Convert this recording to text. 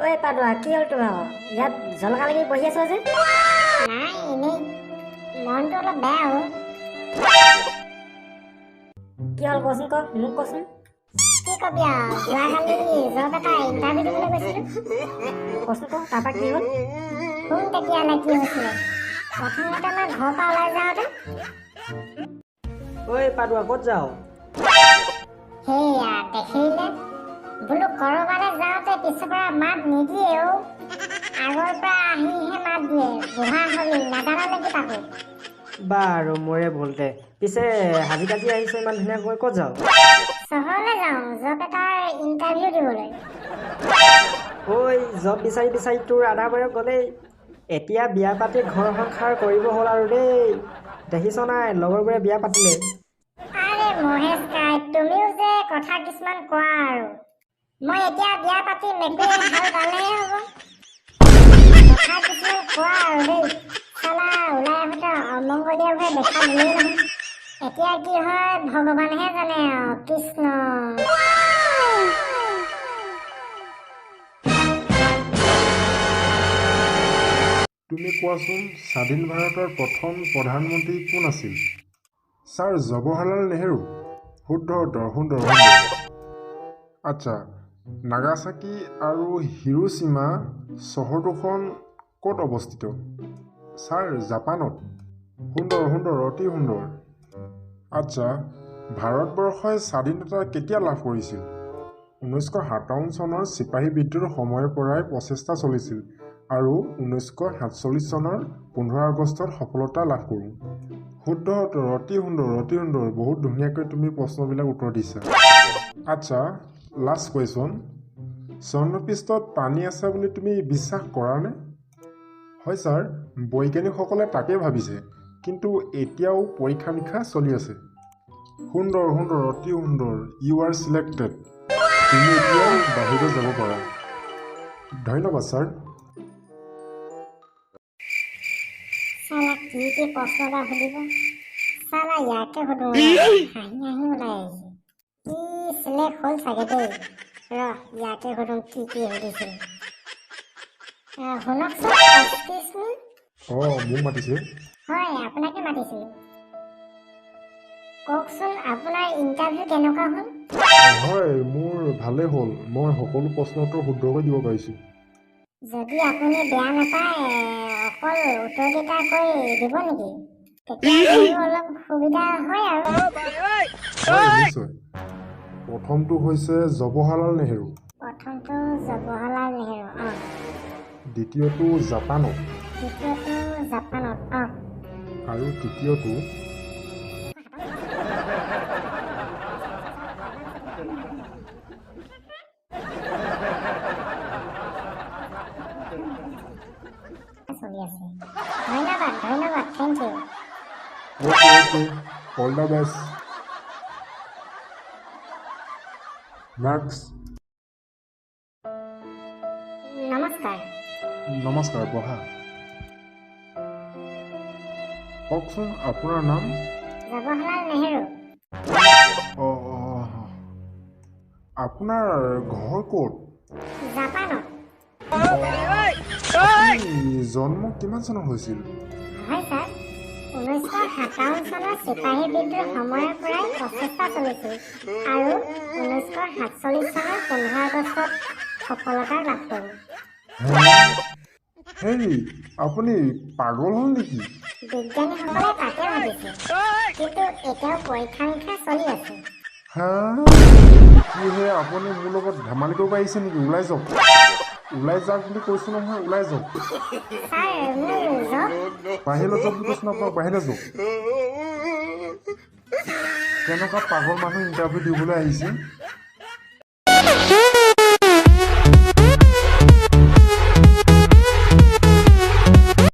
ঐ পাদুৱা, কি হ'ল তোমাৰ? ইয়াত জলকা লাগি বহি আছ যে? নাই, এনেই মনটো অলপ বেয়া হ'ল। কি হ'ল কচোন, ক মোক কচোন। কি কবি আৰু, যোৱাকালি জব এটা ইণ্টাৰভিউ দিবলৈ গৈছিলোঁ। কচোন ক, তাৰপৰা কি হ'ল? শুন তেতিয়াহ'লে কি হৈছিলে। প্ৰথমতে মই ঘৰৰ পৰা ওলাই যাওঁতে ঐ পাদুৱা, ক'ত যাওঁ? সেয়া দেখিলে বোলো, কৰবালৈ যাওঁতে পিছৰ পৰা মাত নিদিয়ে অ', আগৰ পৰা আহিহে মাত দিয়ে। বুঢ়া হলি নাজান নেকি তাকো? বাৰু, মোৰে ভুল দে। পিছে সাজি কাজি আহিছ ইমান ধুনীয়াকৈ, ক'ত যাওঁ? চহৰলৈ যাওঁ, জব এটাৰ ইণ্টাৰভিউ দিবলৈ। ঐ, জব বিচাৰি বিচাৰি তোৰ আধা বয়স গ'লেই। এতিয়া বিয়া পাতি ঘৰ সংসাৰ কৰিব হ'ল আৰু দেই। দেখিছ নাই, লগৰবোৰে বিয়া পাতিলে। আৰে মহেশ কাই, তুমিও যে কথা কিছুমান কোৱা আৰু। মই এতিয়া বিয়া পাতি মেকুৰীয়ে হাল বালেহে হ'ব? কথা কিছুমান কোৱা আৰু দেই। চালা, ওলাই আহোঁতে অমংগলীয়াভাৱে দেখা দিলেই নহয়। এতিয়া কি হয় ভগৱানেহে জানে আৰু। কৃষ্ণ। তুমি কোৱাচোন, স্বাধীন ভাৰতৰ প্ৰথম প্ৰধানমন্ত্ৰী কোন আছিল? ছাৰ, জৱাহৰলাল নেহেৰু। শুদ্ধ উত্তৰ। সুন্দৰ সুন্দৰ। আচ্ছা, নাগাচাকি আৰু হিৰোচিমা চহৰ দুখন ক'ত অৱস্থিত? ছাৰ, জাপানত। সুন্দৰ সুন্দৰ, অতি সুন্দৰ। আচ্ছা, ভাৰতবৰ্ষই স্বাধীনতা কেতিয়া লাভ কৰিছিল? 1957 চনৰ চিপাহী বিদ্ৰোহৰ সময়ৰ পৰাই প্ৰচেষ্টা চলিছিল আৰু 1947 চনৰ 15 আগষ্টত সফলতা লাভ কৰোঁ। শুদ্ধ উত্তৰ। অতি সুন্দৰ, অতি সুন্দৰ। বহুত ধুনীয়াকৈ তুমি প্ৰশ্নবিলাক উত্তৰ দিছা। আচ্ছা, লাষ্ট কুৱেশ্যন, চন্দ্ৰপৃষ্ঠত পানী আছে বুলি তুমি বিশ্বাস কৰানে? হয় ছাৰ, বৈজ্ঞানিকসকলে তাকেই ভাবিছে, কিন্তু এতিয়াও পৰীক্ষা নিৰীক্ষা চলি আছে। সুন্দৰ সুন্দৰ, অতি সুন্দৰ। You are selected. তুমি এতিয়া বাহিৰত যাব পাৰা। ধন্যবাদ ছাৰ। চালা, কি কি প্ৰশ্ন এটা সুধিব। চালা, ইয়াকে সুধো। হাঁহি হাঁহি ওলাই আহিছে। কি চিলেক্ট হ'ল চাগে দেই। ৰ, ইয়াকে সুধো কি কি সুধিছিল। শুনকচোন, এক্সকিউজ মি। অঁ, মোক মাতিছে? হয়, আপোনাকে মাতিছিলোঁ। কওকচোন, আপোনাৰ ইণ্টাৰভিউ কেনেকুৱা হ'ল? হয়, মোৰ ভালেই হ'ল। মই সকলো প্ৰশ্ন উত্তৰ শুদ্ধকৈ দিব পাৰিছোঁ। যদি আপুনি বেয়া নাপায়, অকল উত্তৰকেইটা কৈ দিব নেকি? তেতিয়া মোৰো অলপ সুবিধা হয় আৰু। হয়, নিশ্চয়। প্ৰথমটো হৈছে জৱাহৰলাল নেহেৰু। প্ৰথমটো জৱাহৰলাল নেহেৰু, অঁ। দ্বিতীয়টো জাপানত। দ্বিতীয়টো জাপানত, অঁ। আৰু তৃতীয়টো চলি আছে। ধন্যবাদ, ধন্যবাদ, thank U. Okay, all the best. Next. নমস্কাৰ। নমস্কাৰ, বহা। কওকচোন, আপোনাৰ নাম? জৱাহৰলাল নেহেৰু। অঁ, আপোনাৰ ঘৰ ক'ত? জাপানত। আপুনি জন্ম কিমান চনত হৈছিল? হয় ছাৰ, 1957 চনৰ চিপাহী বিদ্ৰোহ সময়ৰ পৰাই প্ৰচেষ্টা চলিছিল আৰু 1947 চনৰ 15 আগষ্টত সফলতা লাভ কৰোঁ। হেৰি, আপুনি পাগল হ'ল নেকি? বিজ্ঞানীসকলে তাকে ভাবিছে, কিন্তু এতিয়াও পৰীক্ষা নিৰীক্ষা চলি আছে। হা, কি হে, আপুনি মোৰ লগত ধেমালি কৰিব আহিছে নেকি? ওলাই যাওক, ওলাই যাওক বুলি কৈছোঁ নহয়, ওলাই যাওক। ছাৰ, মোৰ জব বাহিৰলৈ যাওক বুলি কৈছোঁ আপোনাক, বাহিৰলৈ যাওক। কেনেকুৱা পাগল মানুহ ইণ্টাৰভিউ দিবলৈ আহিছে।